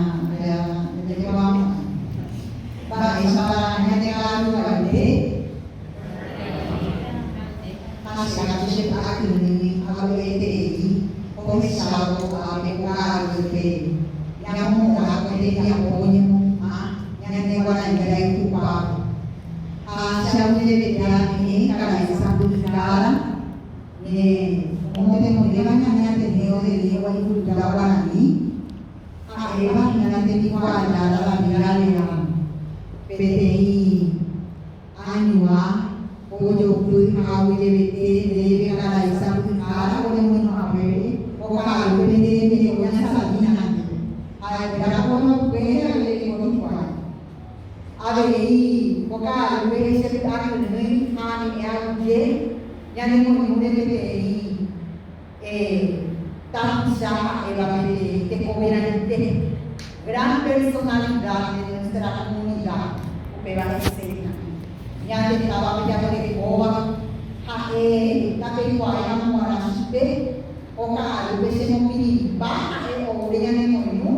Ndajaikuaamo'ãi mba'éichapa ñande ka'aruvaite ha che katu che py'akyrỹi avy'aiterei ohechávo ko'ápe ko ka'aruete ñamomorã ko tembiapo oñemopu'ã ñande guarani rayhupápe. Ha che aguyjevete ame'ẽ karai sãmbyhyhára ne omotenondéva ñane Ateneo de Lengua y Cultura Guaraní, ha'éva hína tembikuaajára David Galeano, peteĩ añuã ojopy ha aguyjevete ndéve karai sãmbyhyhára oremoirũhaguére oka'aru pende rembireko ña Sabina ndive. Ha'ekuéra oñokuére aguereko hikuái. Avei ko ka'arúpe che py'a kyrỹi ha ame'ẽ aguyje ñanemoirũre peteĩ tapicha ha'éva peteĩ tekoverãite, gran personalidad de nuestra comunidad, upéva he'ise hína ñande távape jaguerekóva ha'e ndapeikuaáiramo g̃uarã chupe ko ka'arúpe chemopirĩmba ha'e oúre ñanemoirũ.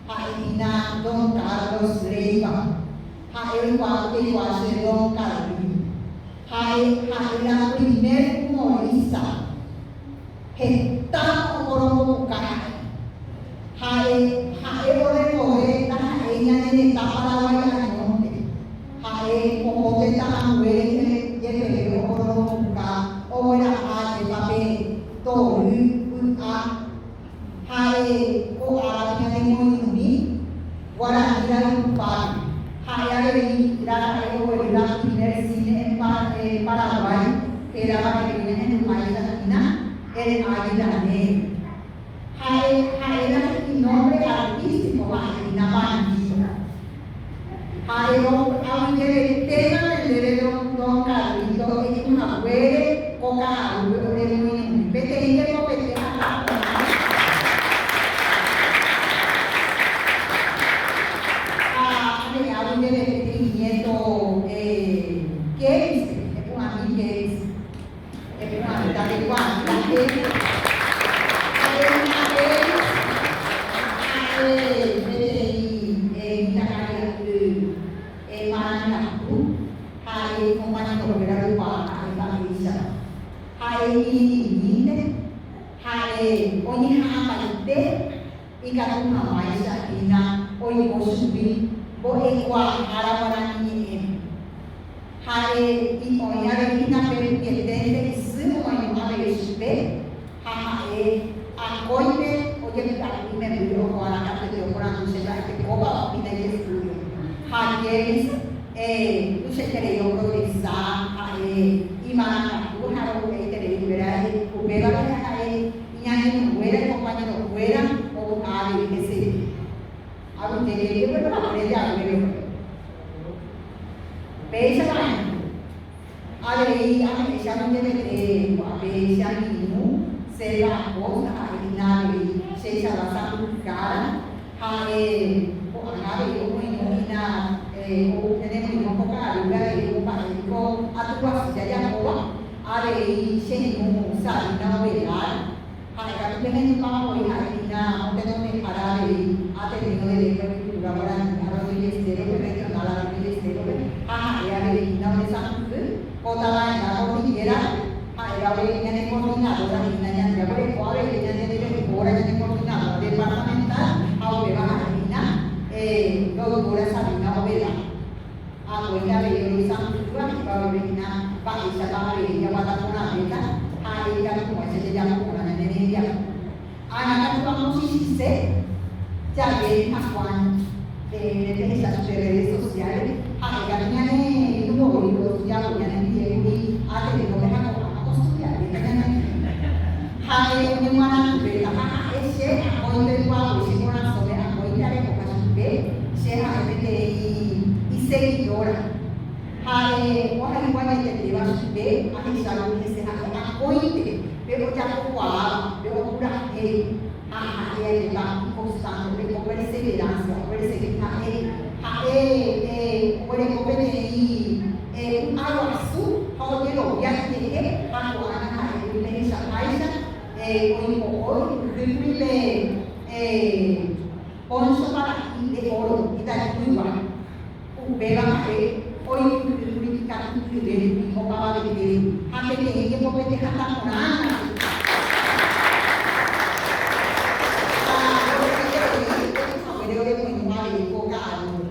Ha'e hína don Carlos Leiva. Ha'e oikuaa ojeikuaa che don Carlín. Ha'e ha'e la primer humorista. Heta oporombopuka ha'e. Ha'e ha'e orekove ndaha'éi ñane retã Paraguái añónte. Ha'e oho tetã ambue rehe jepeve oporombopuka ogueraha jepa pe tory, vy'a, Ha'e ko árape ñanemoirũmi Guarani rayhupápe. Ha'e avei raka'e ogueru la primer cine en Paraguay hérava avei ñahenduháicha hína El Águila Negra. Ha'e ha'e la inombre artístico ha'e hína Bandido. Ha'e aguyjevetéma ndéve don Carlito ejuhaguére ko ka'arúpe oremoirũmi. Peteĩ tekopete akã porã. Ha ame'ẽ aguyjevete iñieto Kevis-pe, epu'ãmi Kevis. Epu'ãmi tapeikuaami la hénte. Ha'e Kevis ha'e peteĩ mitãkaria'y marangatu ha'e ikompañerokuéra oikuaa ha'e mba'éichapa. Ha'e imirĩmirĩnte, ha'e oñeha'ãmbaite ikatu hag̃uáicha hína oiko chugui mbo'ekuaahára guarani ñe'ẽme. Ha'e oĩ avei hína pe rupieténte isy omoirũ avei chupe, ha ha'e akóinte ojepy'apy imemby oho'arã katuete oporandu che mba'etekópa opina ijestúdio. Ha James tuichaiterei oprogresa, ha'e imarangatu ha rovy'aiterei upévare ha'e iñangirũnguéra, ikompañerokuéra ovy'a avei heseve. Aguyjejeýpe oguerahare jaguére. Péicha va'erã. Avei ame'ẽ che aguyjevete ko'ápe che angirũ, Selva Acosta ha'e hína avei cheichagua sãmbyhyhára, ha'e ko'ág̃a avei omoirũ hína onemoirũ ko ka'arúpe avei omba'e ko aty guasu jajapóva, avei che irũ Sabina Ovelar, ha'e katu pehendupáva voi ha'e hína motenondehára avei Ateneo de Lengua y Cultura Guarani Arroyo del Estero-pe, Regional Arroyo del Estero-pe, ha ha'e avei hína oresãmbyhy ko tava'erã Cordillera-pe, ha'éva avei ñane coordinadora hína ñande aguereko avei pe ñande directora, ñane coordinadora departamental, ha upéva ha'e hína doctora Sabina Ovelar. Akóinte avei oresãmbyhýva he'íva oréve hína mba'éichapa avei jaguata porãvéta ha ikatuhag̃uáicha jajapo porã ñane rembiapo. Ág̃a katu amochichĩse jave ha Juan pehecha chupe redes sociales ha'e katu ñane irũ voi ostudia voi ñanendive kuri Ateneo-pe ha ko'ág̃a ostudiavéta ñanendive. Ha'e oñemoaranduvéta ha ha'e che akóinte oikuaa voi che korasõme akóinte arekoha chupe, che ha'e peteĩ iseguidora. Ha'e ohayhuañetetéva chupe ahechágui hese ha'e akóinte pe ojapokuaáva, pe opurahéi ha ha'e ajépa iconstante, oreko perseverancia, opersegui ha'e, ha'e oguereko peteĩ py'aguasu ha ojerovia ijehe ha ko'ág̃a ha'e kuri pehechaháicha oipo'o ipyhýkuri pe poncho paraguái. pa'i de óro Itaipuygua. Upéva ha'e oipyhýkuri ikatupyryve rupi opavavetégui ha peteĩ jepopete hatã porã katu. Ha rovy'aiterei oikohaguére oremoirũ avei ko ka'arúpe.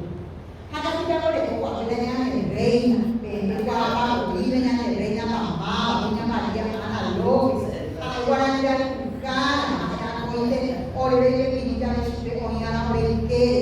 Ha katu jaguereko ko'ápe la ñane rréina, peẽ peikuaapa voíve ñane rréina mamáva, doña María Ana López, ha'e guarani rayhuhára, ha'e akóinte ore roipepirũ jave chupe oĩ'arã ore ykére.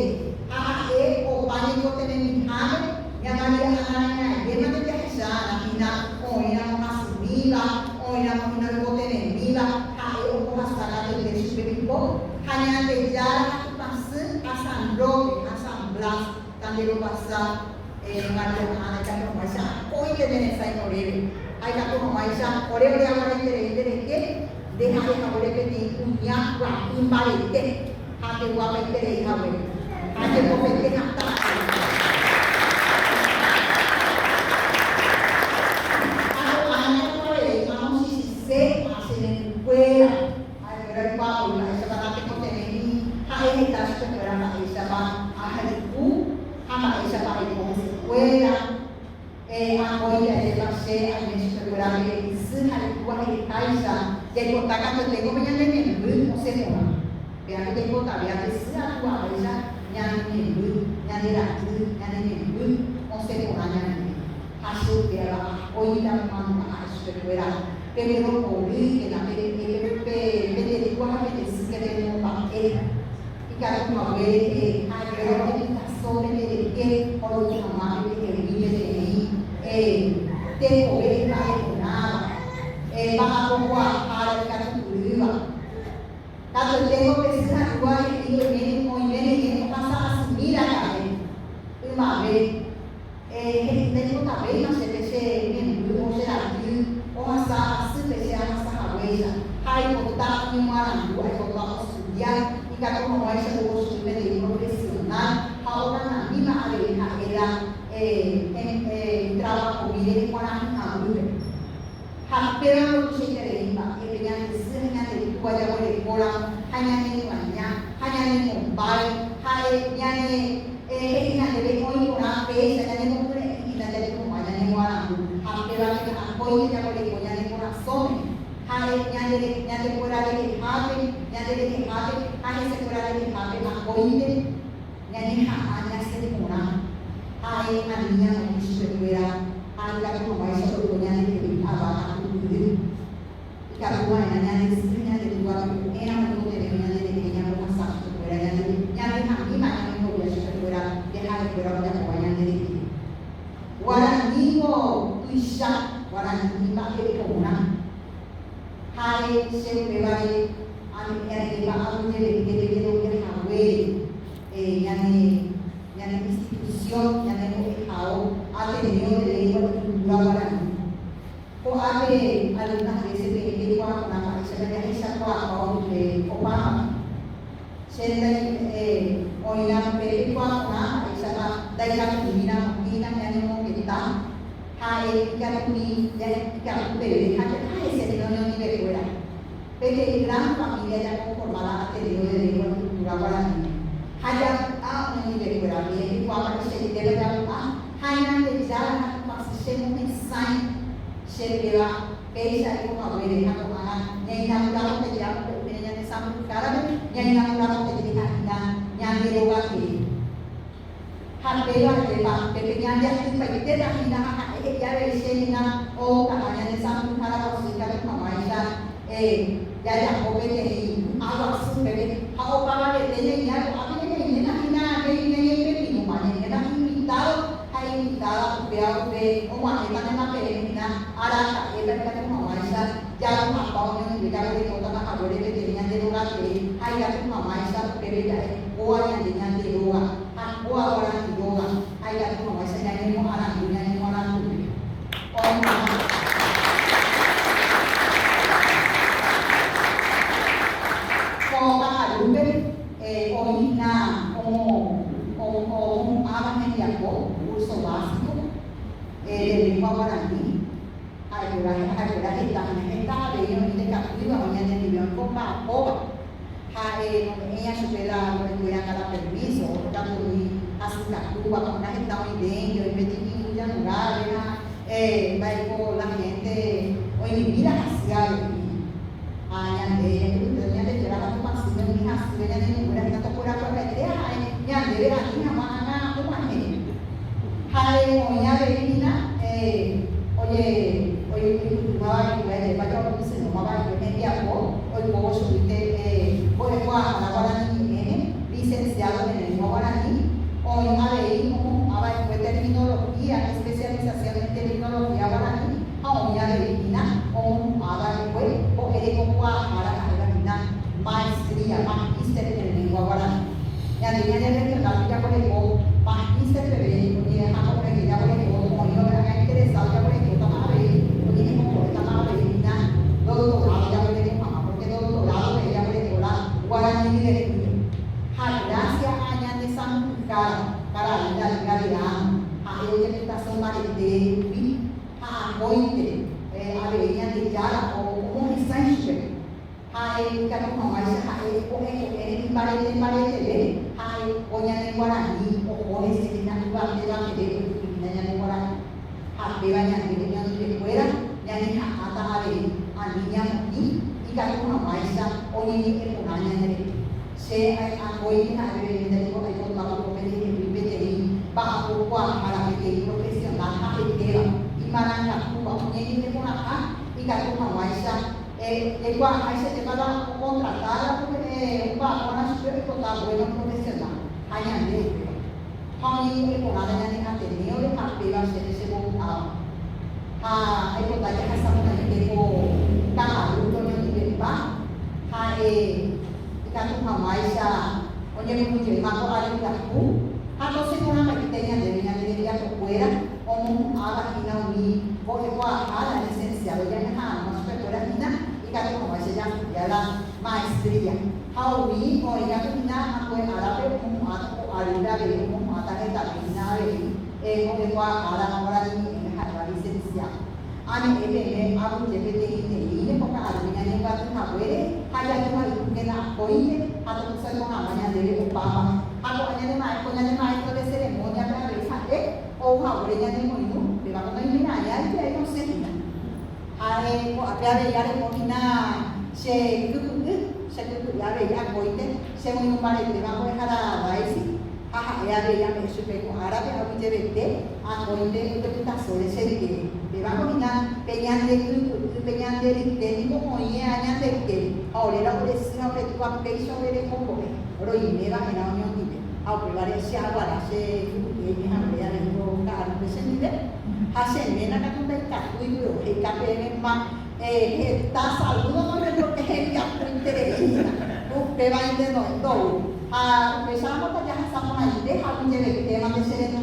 Ha ha'e opa ñeikotevẽmiháme, ña María Ana raẽraẽvémante jahecha'arã hína oĩramo hasymíva, oĩramo hína oikotevẽmíva, ha'e ombohasa katuete chupe ipo. Ha Ñandejára ha Tupãsy ha San Roque ha San Blas tanderovasa María Ana ikatu hag̃uáicha akóinte ne resãi oréve ha ikatu hag̃uáicha ore oreaguaraiterei nderehe nde ha'e haguére peteĩ kuña guapy mbarete ha ndeguapaiterei haguére ha jepopete hatã avei. Ha ko'ág̃a katu avei amochichĩse ha che membykuéra. Ha'ekuéra oikuaa voi mba'éichapa natekotevẽmi ha'e heta chupekuéra mba'éichapa ahayhu ha mba'éichapa aiko hesekuéra. Ambue ja'épa che aime chupekuéra pe isy ha itúva he'iháicha, jaipota katuete ko pe ñane memby osẽ porã. Péva pe jaipotave ape sy ha túva háicha ñane memby, ñande ra'y, ñane memby osẽ porã ñandéve. Ha che upéva akóinte amomandu'a ha'e chupekuéra, Peguerohorýkena, peme'ẽ pende túa ha pende sýpe pemomba'e, ikatu hague rehe ha'ekuéra ojepytaso pende rehe oiko hag̃ua pendehegui peteĩ tekove imba'eporãva, mba'apokuaahára ikatupyrýva. Katueténgo pe sy ha túa he'i oime rehe ohasa asymi raka'e ymave. He'i ndaipotavéima chéve che memby o che rajy ohasa asýpe che ahasa haguéicha, ha aipota oñemoarandu, aipota ostudia, ikatu hag̃uáicha oiko chugui peteĩ profesional ha oganamíma avei ha'e la trabajomi rehe kuarahy'ãguýpe. Ha péva ndotuichaiterei mba'e pe ñande sy ha ñande túva jaguerekóramo ha ñanemyaña ha ñanemombáy ha'e ñane he'i ñandéve oĩ porã péicha ñanemokyre'ỹ hína jajuhug̃ua ñanemoarandu ha péva kena akóinte jaguereko ñane korasõme ha'e ñande ñandekuéra rehehápe ñande rehehápe ha hesekuéra rehehápe akóinte Ñañeha'ã ñasẽ porã ha'e ani ñamoĩ chupekuéra ha ikatu hag̃uáicha oiko ñandehegui ava katupyry. Ikatu va'erã ñande sy ha ñande túva ko'ẽramo oikotevẽrõ ñanderehe ñambohasa chupekuéra ñande ñanehamíma ñamoingovia chupekuéra pe ha'ekuéra ojapóva ñanderehe. Guaraníko tuicha, guarani imba'e porã. Ha'e che upévare ame'ẽ ajépa aguyjevete pejerovia haguére ñane ñane institución, ñane mbo'ehao Ateneo de Lengua y Cultura Guaraní. Ko'ápe algunas veces peẽ peikuaa porã mba'éichapa jahechakuaapa ojupe opa mba'e. Che oĩramo pe peikuaa porã mba'éichapa ndaikatuíramo hína ñañomongeta ha'e ikatumi ikatu peve ha jaha hese ñoñondivekuéra. Peteĩ gran familia jakonformáda Ateneo de Lengua y Cultura Guaraníme. Ha javy'a oñondivekuéra, peẽ peikuaa mba'eichaitépa javy'a ha Ñandejára ha Tupãsy chemohesãi che péva péicha aiko haguére ha ko'ág̃a ñainaurávo peje amombe'úmína ñane sãmbyhyhárape ñainaurávo peje ha'ína ñande róga tee. Ha péva ajépa pe peñandeatypaitéta hína ha ha'e he'i avei che hína outaha ñane sãmbyhyhára guasu ikatu hag̃uáicha jajapo peteĩ vy'a guasu peve ha opavavete ñaña ko'ápe ñañaiména hína ñañeipepirũma, ñaiména invitado ha invitada upéva upe og̃uahẽtanema peẽme hína araka'épa ikatu hag̃uáicha javy'apa oñondive jaguerekótama haguére peteĩ ñande róga tee ha ikatu hag̃uáicha upépe ja'e kóa ñande ñande róga ha kóa guarani róga ha ikatu hag̃uáicha ñañemoarandu ñañemoaranduve. Oimo'ã. Ko ka'arúpe oĩ hína omohu'ãva hembiapo curso básico de lengua guarani. Ha'ekuéra heta hína, heta avei oĩ ndekatúiva oĩ ñanendive oĩ ko mba'apóva. Ha'e nome'ẽiva chupe la ndorekóianga la permiso, ótro katu oĩ hasykatúva, ko'ág̃a heta oĩ dengue, oĩ peteĩ iñambujáre ha mba'éiko la gente oĩmimi la hasy avei. Ha ñande ñañepytyvõ Ñandejára ha Tupãsýme umi hasýva ñane irũnguéra hína tokuerakueraite ha ha'e ñandéve ani hag̃ua ág̃a og̃uahẽ. Ha'e oĩ avei hína oje oipytyvõ va'ekue ajépa oipysyrõma va'ekue hembiapo oikóvo chugui pe mbo'ekuaahára guarani ñe'ẽme, licenciado en lengua guarani, oĩ avei omohu'ã va'ekue terminología, especialización en terminología guarani ha oĩ avei hína omohu'ã va'ekue mbo'erekokuaahára ha'éva hína maestría, magíster en lengua guarani. Ñande ñane regional-pe jaguereko magíster peve oñeha'ãmbo'e jaguereko oĩva pe ág̃a interesado jaguerekótama avei oñehekombo'étama avei hína doctorado jaguereko hag̃ua, porque doctorado peve jaguereko la guarani ryepýpe. Ha gracia a ñane sãmbyhyhára karai David Galeano, ha'e ojepytaso mbarete rupi ha akóinte avei Ñandejára omohesãi chupe. Ha'e ikatu hag̃uáicha ha'e ko'ẽ ko'ẽre imbarete mbareteve, ha'e ko ñane guarani oho hese hína yvate vateve ojupi hína ñane guarani. Ha péva ñande oñanduvekuéra ñañeha'ãta avei ani ñamotĩ ikatu hag̃uáicha oñeñe'ẽ porã ñane rehe. Che akóinte ha'e peẽme ndaiko aipotávo ko pendehegui peteĩ mba'apokuaahára peteĩ profesional ha'etéva imarangatúva oñeñe'ẽ porãha ikatu hag̃uáicha Jaikuaaháicha jepa la okontratáva omba'apórã chupe oipota bueno profesional ha ñande upéva. Ha oñeñe'ẽ porãta ñane Ateneo-re ha péva chéve chembovy'áva. Ha aipota jahasa porãite ko ka'aru toñondivepa ha'e ikatu hag̃uáicha oñepyrũjeýma ko ary pyahu ha tosẽ porãmbaite ñandéve ñane rembiapokuéra omohu'ãva hína umi mbo'ekuaahára licenciado jañaha'arõva chupekuéra hína ikatu hag̃uáicha jastudia la maestría. Ha umi oĩ katu hína ambue árape omohu'ãta ko arýpe avei omohu'ãta hetave hína avei mbo'ekuaahára guarani ñe'ẽme ha'éva licenciado. Ame'ẽ peẽme aguyje peteĩteĩme ko ka'arúpe ñañembyaty haguére ha jajohayhúkena akóinte ha topysaiko hag̃ua ñandéve opa mba'e. Ha ko'ã ñane maestro, ñane maestro de ceremonia-pe avei ha'e ou haguére ñanemoirũ, péva ko noimera'ãi aike osẽ hína. Ha'e ko'ápe avei areko hína che kypy'y, che kypy'y avei akóinte chemoirũ mbaretéva mbo'ehára Daisy, ha ha'e avei ame'ẽ chupe ko árape aguyjevete akóinte ojepytasóre che rykére. Péva ko hína pe ñande kypy'y, pe ñande ryke niko oĩ'ẽ a ñande ykére, ha ore la ore sy ha ore túva péicha ore rekombo'e, roime va'erã oñondive. Ha upévare che aguara che kypy'y aime haguére avei ko ka'arúpe chendive. Ha che ména katu ndaikatúi guive he'ika peẽme ma heta saludo no porque hembiapoiterei hína. Upéva inde ndou. Ha upéicharamo tajahasa porãite ha aguyjevetémante che rendu.